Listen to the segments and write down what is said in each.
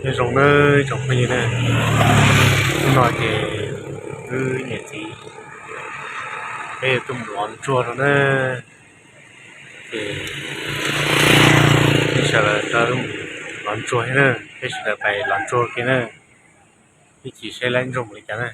Nyob zoo nawb tsoom phooj ywg na, hnub no ces wb niam txiv peb yuav tuaj mus lov ntsuag no na, ces peb sawv daws tuaj lov ntsuag thiab na, peb sawv daws pais lov ntsuag kiag na, ib chim seb lov ntsuag mus li cas na.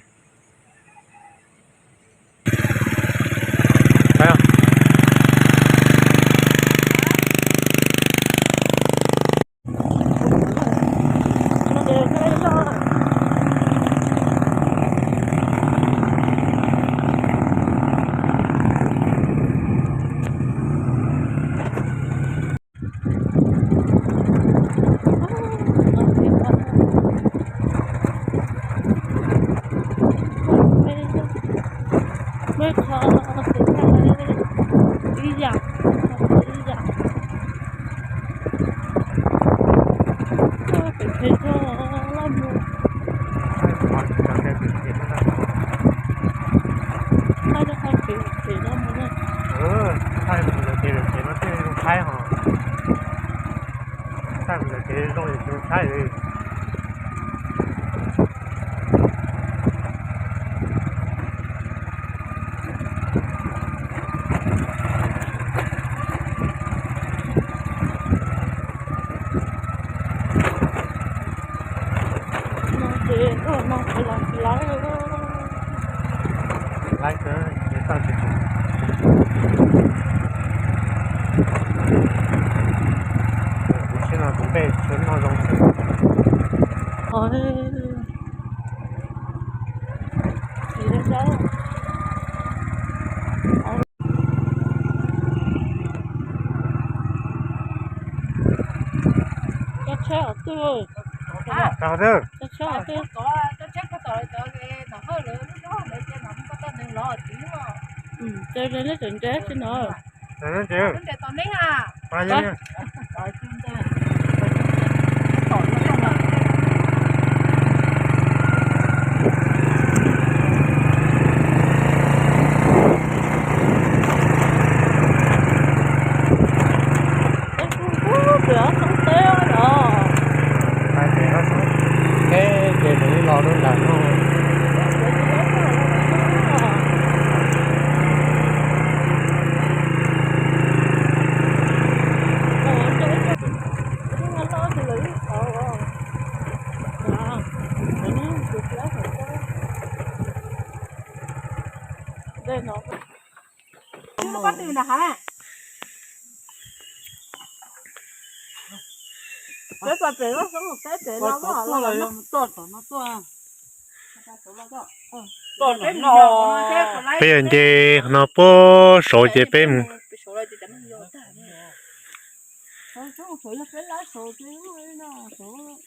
Peb yog nce qhov no puag saud ces peb mus.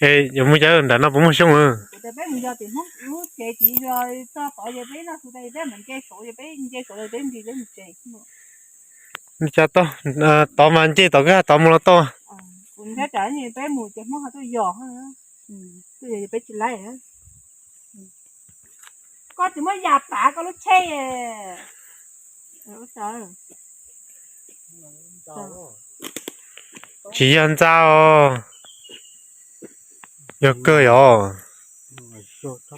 Es yuav mus cov nram no puas muaj xyoob? Li cas tod mas nce tom kwj ha tod mus los tau. Koj tsis muab yas pav koj lub tsheb. Tsis yog ntxa os, yog kawg yog.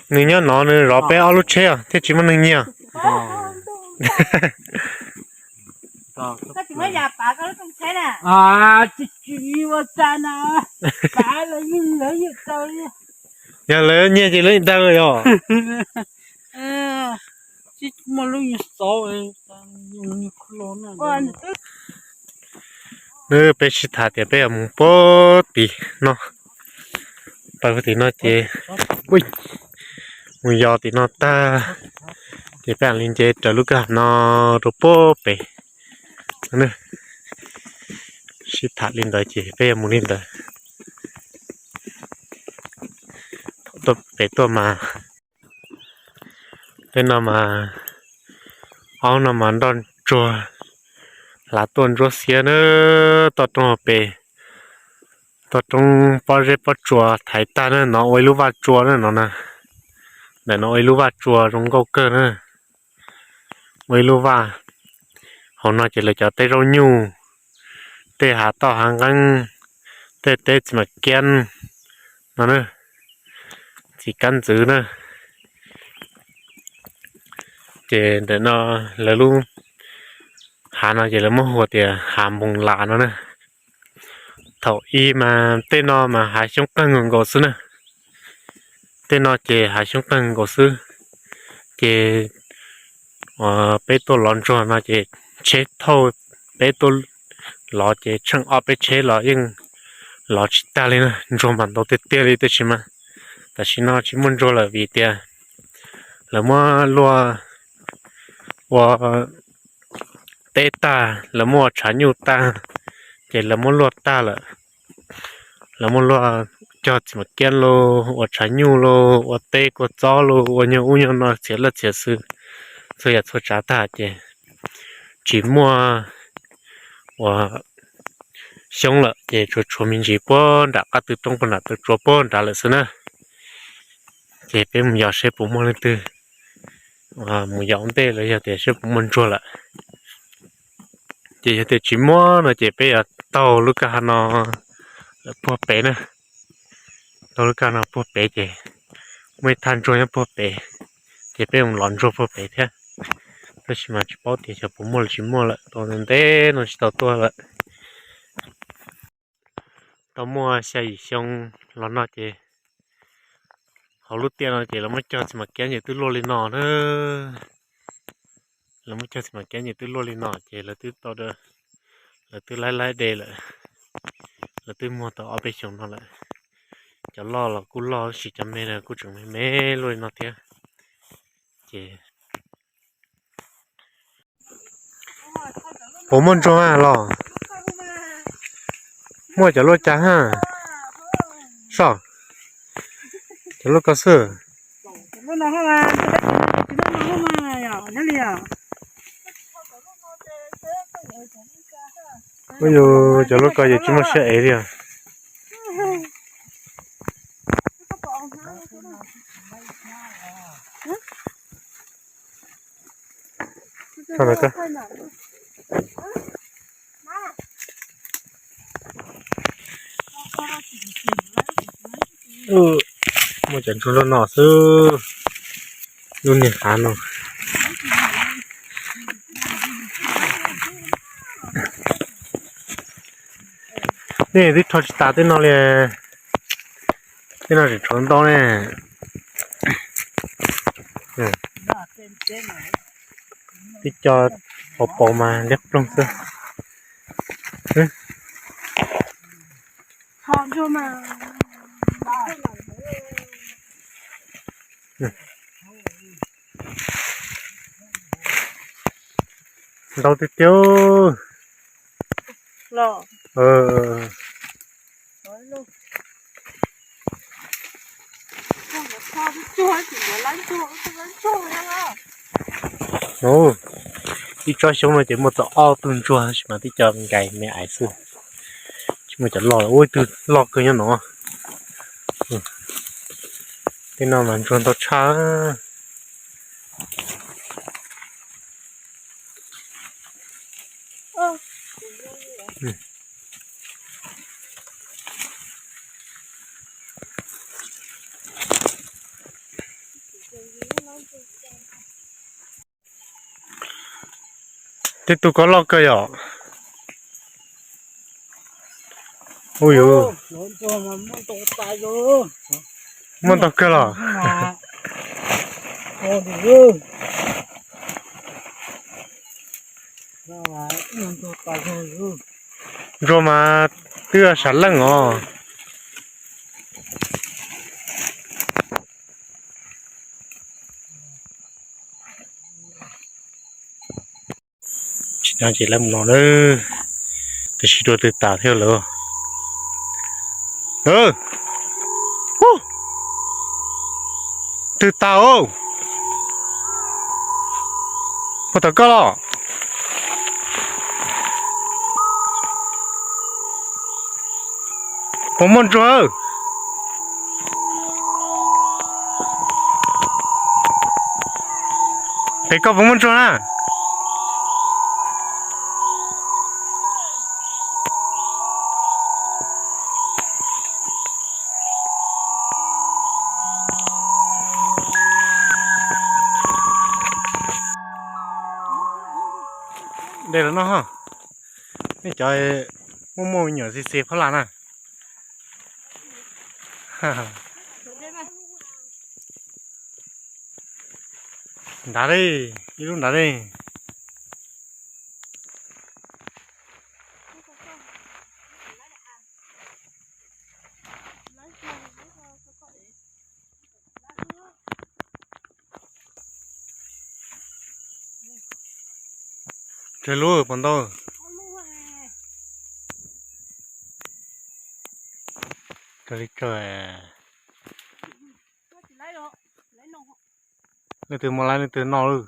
Nws nyob no nws zov peb ob lub tsheb thiaj tsis muaj neeg nyiag. Yog lawv nyiag ces lawv daws yog. Nws peb sib tham tias peb yuav mus puag tim no, pais puag tim no ces mus yos tim no tag ces peb mam li nce raws lub kwj ha no rau puag pem. Sib tham li ntawd ces peb yuav mus li ntawd. Thaum tuaj pem tuaj mas, tej no mas, aub no mas nroj ntsuag hlav tuaj ntsuab xiab na. Toj roob hauv pes, toj roob pob zeb pob tsuas thaiv tag na, no ua ib lub vaj tsua na no na. Ntawm no ua ib lub vaj tsua zoo nkauj kawg na. Ua ib lub vaj, hauv no ces lawv cov teb zaub nyuj, tej hav tauj hav nqeeb, tej teb txiv mam kiab, No na, txiv kab ntxwv na. Ces ntawm no lawv lub hav no ces lawv muab hu tias hav Moos Las no na. Thaum ub mas tej no mas hav xyoob qeeg nkaus xwb na. Tej no ces hav xyoob qeeg nkaus xwb. Ces peb tuaj lov ntsuag no ces tsheb thauj peb tuaj lov ces tsheej ob peb tsheb los yeej lov tsis tag li na. Ntsuag mas ntau tiag tiag li tiam sis mas tam sim no tsis muaj ntsuag lawm vim tias lawv muab luaj ua teb tag, lawv muab ua tshav nyuj tag, ces lawv muab luaj tag lawm. Lawv muab luaj cog txiv mam kiab los ua tshav nyuj los ua teb kua txob los ua nyuag ub nyuag no txhiam laj txhiam xwm txhua yam txhua tsav tag ces tsis muaj ua xyoob lawm ces tsuas tshuav me ntsis puag nram qab tw roob puag nram tw tsuas puag nrad lawm xwb na. Ces peb mus yos seb puas muaj leej twg mus yos ua ntej los yog tias seb puas muaj ntsuag lawm. Ces yog tias tsis muaj no ces peb yuav taug lub kwj ha no lawm puag pem na. Taug lub kwj ha no puag pem ces muaj ib thaj ntsuag nyob puag pem, ces peb mus lov ntsuag puag pem thiab. Tab sis mas tsis paub tias xyov puas muaj los tsis muaj lawm, tau ntev no tsis tau tuaj lawm. Tau muaj xya yim xyoo los no ces hauv lub tiaj no ces lawv muab cog txiv mam kiab ces twb luaj li no na. Lawv muab cog txiv mam kiab ces twb luaj li no ces lawv twb tau, lawv twb laib laib de lawm. Lawv twb muag tau ob peb xyoos no lawm. Cov loj los kuj loj tab sis cov me no kuj tseem me me luaj li no thiab. Ces puas muaj ntsuag los? Muaj cov luaj cas ha? Soj, cov luaj ko xwb. Ua yus cov luaj ko ces tsis muaj siab ev li os. Muaj cov ntsuag loj no xwb, lub niag hav no. Nej twb rho tsis tas tej no li, tej no tseem tshuav ntau ne. Twb co hauv paus mas liab ploog xwb. Ntau tiag tiag. Ub, ib tsob xyoob no ces muaj txog ob tug ntsuag tab sis mas twb co nkais me aiv xwb. Tsis muaj cov loj, ua ib tug loj kawg nyob no. Tej no mas ntsuag ntau tshaj. Tej tus ko loj kawg yom. Ui yus, muaj ntau kawg los. Ntsuag mas twb sav leej os. Tsis no ces lawv mus no na, tab sis dua twg tas thiab lawm. Twg tas os? Puas tom koj los? Puas muaj ntsuag? Pem koj puas muaj ntsuag na? Dej los no, nej cov muaj muaj me nyuam xis xis phab las na. Nrad li, ib lub nrad li. Tsawg lub puas ntau? Raws li tsawg. Leej twg muaj laib leej twg noj lawm.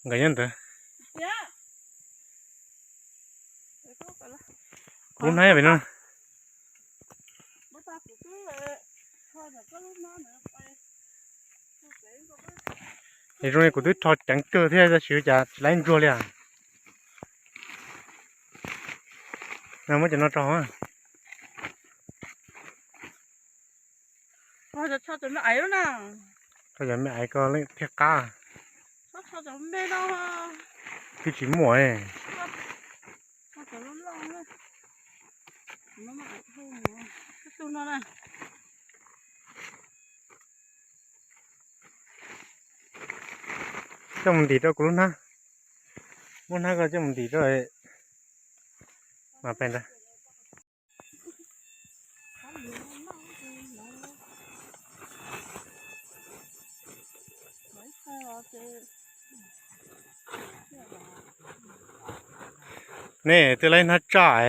Nkawd nyob ntawd. Kuv hnab pem no. Es zoo li kuv twb rho ceev kawg thiab tab sis cas tsis laib ntsuag li as. Muab cov no rau hauv. Rau cov me aiv ko thiaj qab. Twb tsis muaj. Coj mus ntim rau kuv lub hnab. Muab hnab ko coj mus ntim rau mas pem ntawd. Nej twb laib hnab tsaj,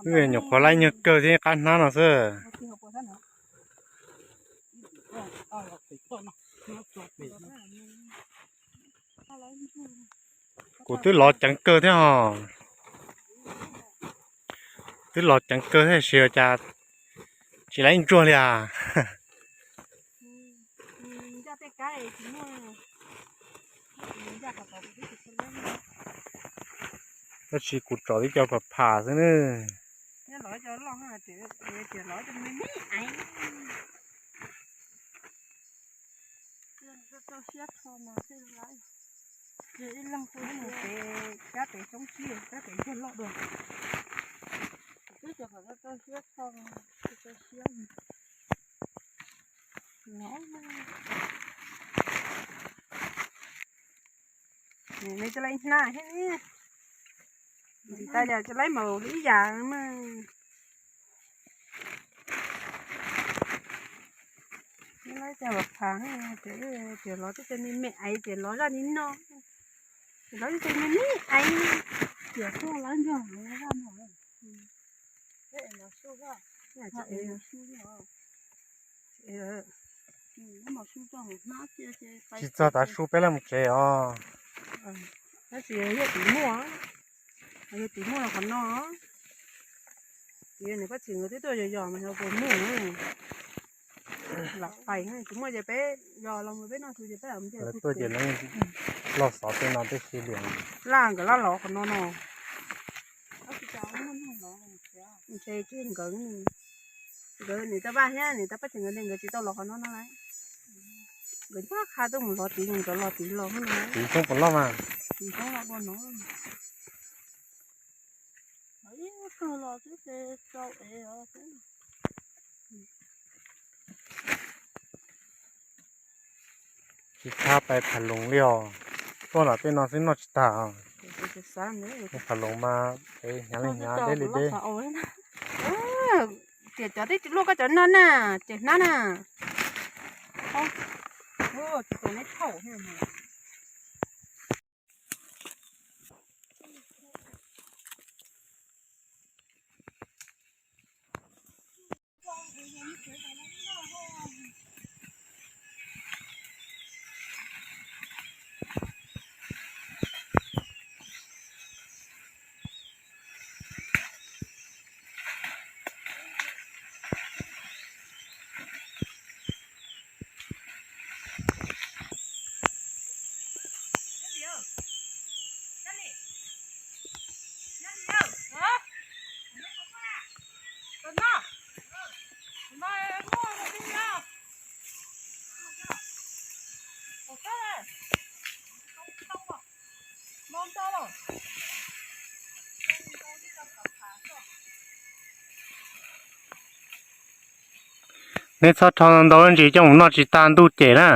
nyuam qhuav laib nyuag kawg thiab qab hnab no xwb. Kuv twb lov ceev kawg thiab os. Twb lov ceev kawg thiab sis cas tsis laiv ntsuag li as. Tab sis kuv tsom tib co pham pham xwb na. Nws coj laib hnab thiab ne. Ntim tas yog coj laib mus li ib yam mas. Neb lawv cov phav, ces lov tej me me aiv ces lov zaj li no, ces lov tej me me aiv, ces tuaj lawv nrog zaj no. Tsis txog tav su peb laj mus tsev os. Tab sis yog tim muaj, yog tim muaj qhov no, ces nws koj txiv nkawd twb tuaj yos yos mas yog puas muaj. Lam pais tsis muaj ces peb yos los peb noj xwb ces peb lam tuaj ces loj xov tej no tej si liam. Laj nkawd laj los qhov no no. Ntshe nkawd, nkawd nws tau vaj thiab nws tau paj tseem nkawd nkawd tsis tau los qhov no no lawm. Nkawd ncaj qha tuaj mus los tid, nkawd los tid los no. Tid Thoob puas loj mas. Tid Thoob los dua no. Ib kawg los xwb ces rau ev os. Tsis tshua pais Pham Loos li os. Tuaj los tej no xwb noj tsis tag. Pham Loos mas hnyav li hnyav deb li deb. Tiam cov twb tsis luaj koj cov no na, ces hnab na. Neb txhob rho ntau ntsis coj mus noj tsis tag ntuj cem na.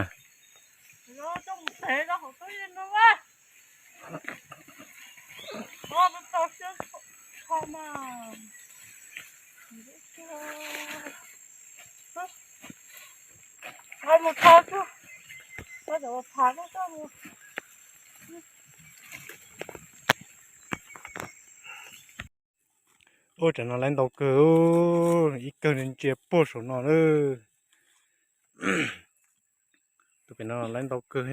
Ua tam no laiv ntau kawg, ib kawg ntsia puag saum no na. Tus pem no laiv ntau kawg.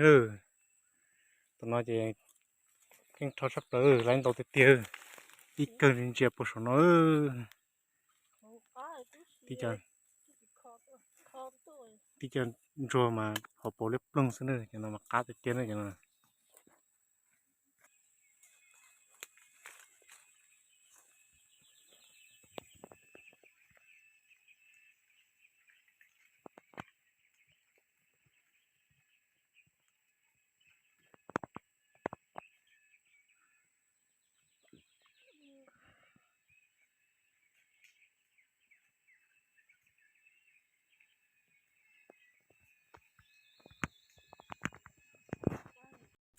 Tam no ces keej rho sab plaws laiv ntau tiag tiag, ib kawg ntsia puag saum no. Tib co ntsuag mas hauv paus liab ploog xwb na, cov no mas qab tiag tiag na cov no.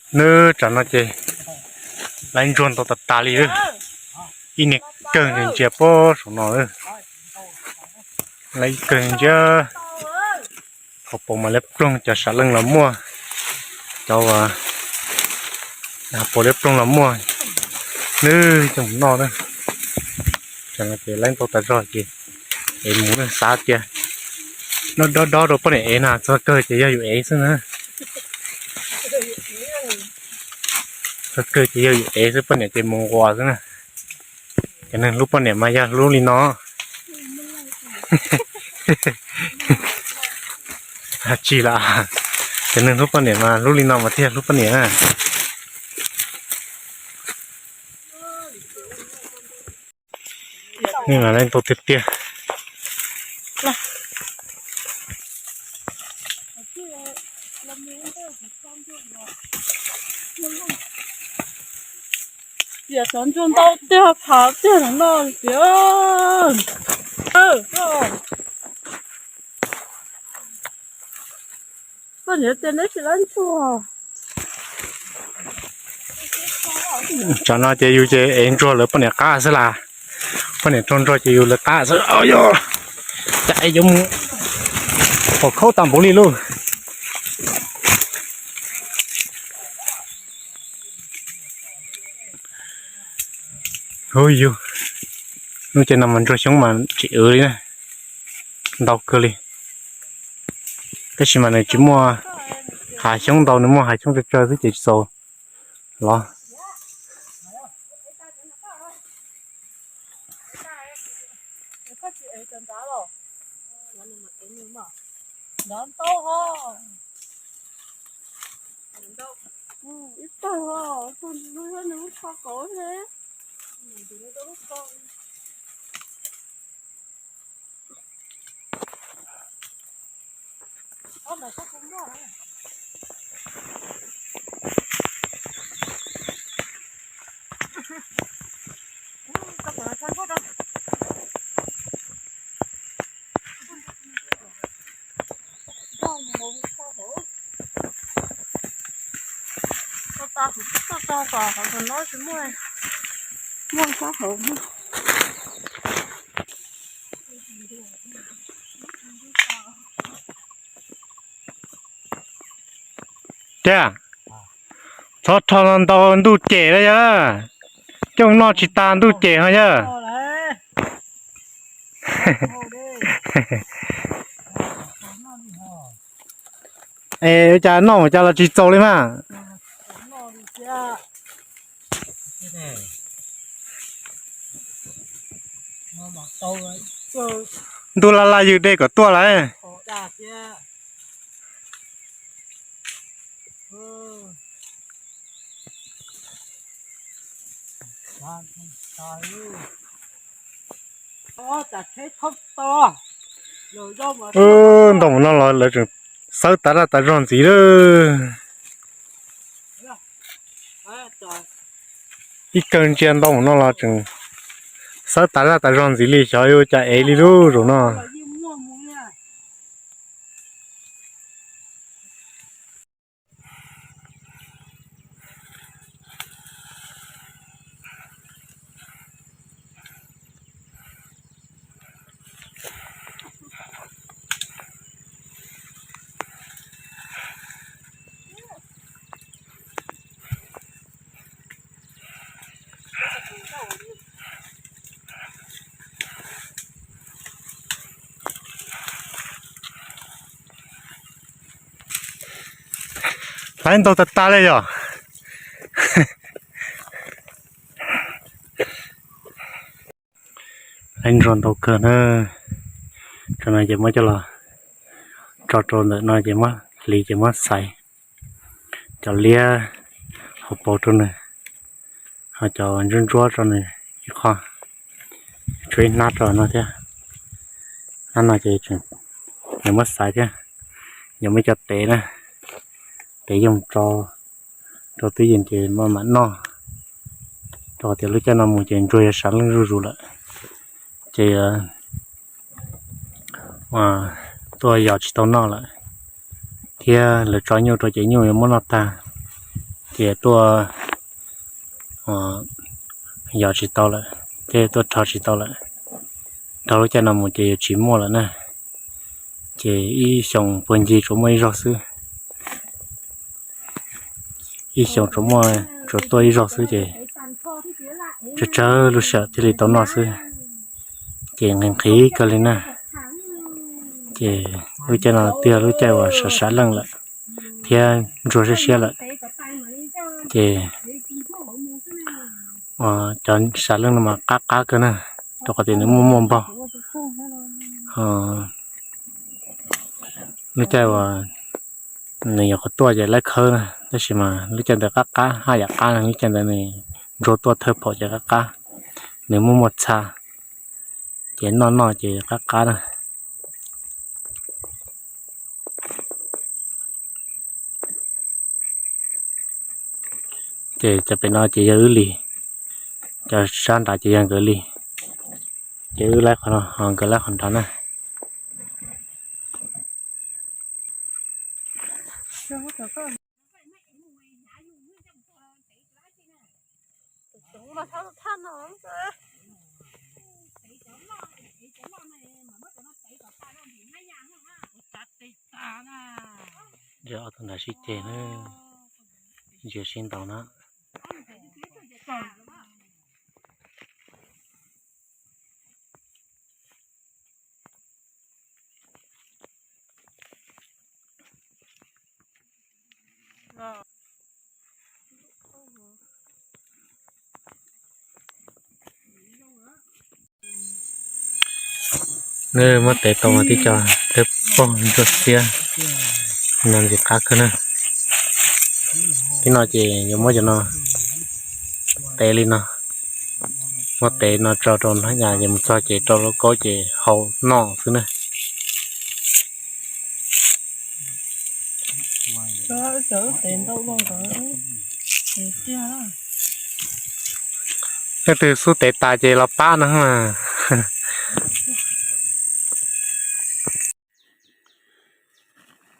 Nws tsam no ces laiv ntsuag ntau tas tas li. Ib niag kawg ntsia puag saum no. Laiv kawg ntsia. Hauv paus mas liab ploog, cov sam leej los muaj, cov hauv paus liab ploog los muaj. Nws coj mus noj na. Tsam no ces laiv ntau tas zog ces ev mus na, xav tias noj dob dob rau poj niam ev na, txog kawg ces yog yus ev xwb na. Kawg ces yog yus ev xwb, poj niam ces mus nquas xwb na. Cov neeg hlub poj niam mas yog hlub li no. Tsis lam, cov neeg hlub poj niam mas hlub li no mas thiaj hlub poj niam na. Nej mas leej tau tiag tiag. Tias cov ntsuag ntau tiag, phav tiag no tiag. Koj niam tias neb tsis lab ntsuag. Tsam no ces yus ces ev ntsuag lawv poj niam qab xwb las. Poj niam raug ntsuag ces yus lawv qab xwb. Yog, cas es yuav mus pom khaub tag npaum li lauj. Hu yug, lub caij no mas ntsuag xyoob mas tsis wv li na, ntau kawg li. Tab sis mas nws tsis muaj hav xyoob ntau, nws muaj hav xyoob tsawg tsawg xwb ces tsis txaus los. Ib tag ho, tag nws lub tho kauv thiab. Muaj sab hauv. Tiag, txhob rho no ntau ntuj cem na yog, cooj noj tsis tas ntuj cem ho yog. Es ua cas noj ua cas los tsis txaus li mas. Ntuj laj laj ywg de kom tuaj lawm. Ntoo no los lawv tseem xawb tas laj tas zog ntxiv lawm. Ib kawg ntsia ntoo no los tseem xawb tas laj tas zog ntxiv li, xyov yuav cas ev li lub zaum no. Hlais ntau tag tag li yog. Hlais ntsuag ntau kawg na. Cov no ces muab coj los tso rau ntawm no ces muab hliv ces muab xaiv cov liab hauv paus rau nws, ho cov ntsuab ntsuab rau nws ib qho, tshuav ib hnab rau no thiab. Hnab no ces yuav muab xaiv thiab, yuav muab cov tev na, tev yoog tso rau twj ywm ces maj mam noj, rau qhov tias lub caij no mus ces ntsuag yuav sav leej zuj zus lawm. Ces tuaj yos tsis tau noj lawm, thiab lawv tso nyuj rau ces nyuj yuav muab noj tag, ces tuaj yos tsis tau lawm, thiab tuaj rho tsis tau lawm. Dhau lub caij no mus ces yuav tsis muaj lawm na. Ces ib xyoos puag ncig tsuas muaj ib zaug xwb, ib xyoos tsuas muaj, tsuas tuaj ib zaug xwb ces tsawg tsawg lub sij hawm thiaj li tau noj xwb. Ces nqhis nqhis kawg li na. Ces lub caij no twb yog lub caij uas sav sav leej lawm thiab ntsuag siab siab lawm, ces Cov sav leej no mas qab qab kawg na, rau qhov tias nws muaj muaj npog. Lub caij uas nws nyuam qhuav tuaj ces laib khawb na, tab sis mas lub caij ntawd qab qab, haj yam qab na, lub caij ntawd nws ntsuag tuaj thawj phaum ces qab qab, nws muaj muaj txha, ces noj noj ces qab qab na. Ces cov pem no ces yog wb li, cov sab nrad ces yog nkawd li. Ces wb laib qhov no, ho nkawd laib qhov nrad na. Yog ob tug nrad sib ceg na, ntsia sib ntaus na. Nws muab tev tau mas tib co twb pog ntsuab xiab, no ntxim qab kawg na. Tib no ces yuav muab cov no tev li no, muab tev no tso rau hnab nyas ces mus txog ces rau lauj kaub ces hau noj xwb na. Leej twg xub tev tas ces los pab no mas.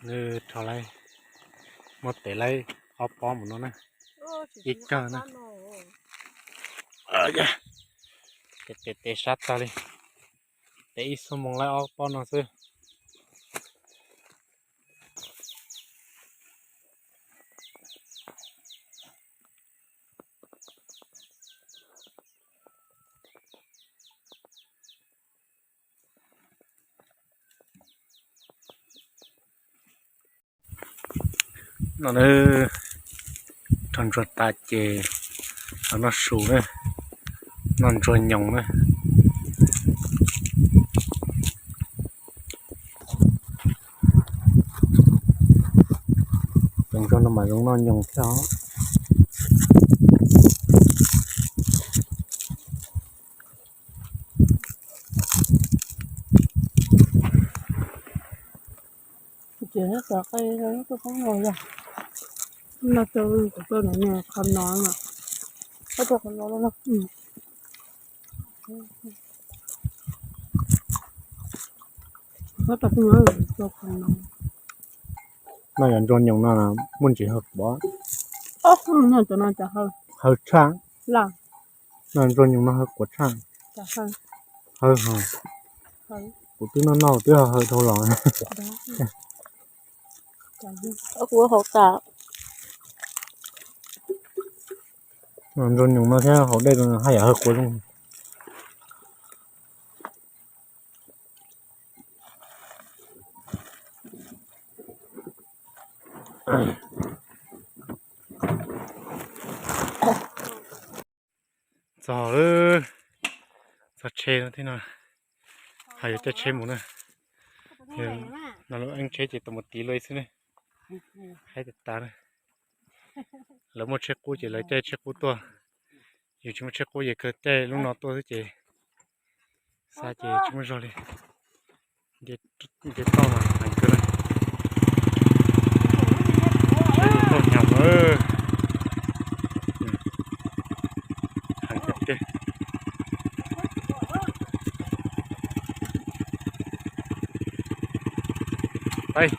Nws rho lawm, muab tev lawm ob pob mus no na, ib kawg na. Ces tev tev sab tag li, tev ib xuab moos lawm ob pob no xwb. No na, rho ntsuag tas ces los noj su na, noj ntsuag nyoos na. Cov ntsuag no mas zoo noj nyoos thiab os. No yog ntsuag nyoos no muaj ntsis hawv quav. Hawv tshaj. No ntsuag nyoos no hawv quav tshaj. Hawv, kuv twb noj noj twb hawv dhau los. Ntsuag nyoos no thiab haus dej haj yam hawv quav zoo. Txog lawm, txog tsheb no thiab no, ho yuav caij tsheb mus na. No lub eeb tsheb ces tau mus tiv luaj xwb ne, haib tas tas na. Lawv muaj tsheb qub ces lawv caij tsheb qub tuaj, yus tsis muaj tsheb qub ces kawg caij lub no tuaj xwb ces xa ces tsis muaj zog li. Nce toj mas heev kawg na. Tsheb toj nyam lawm. Heev tiag tiag. Peb,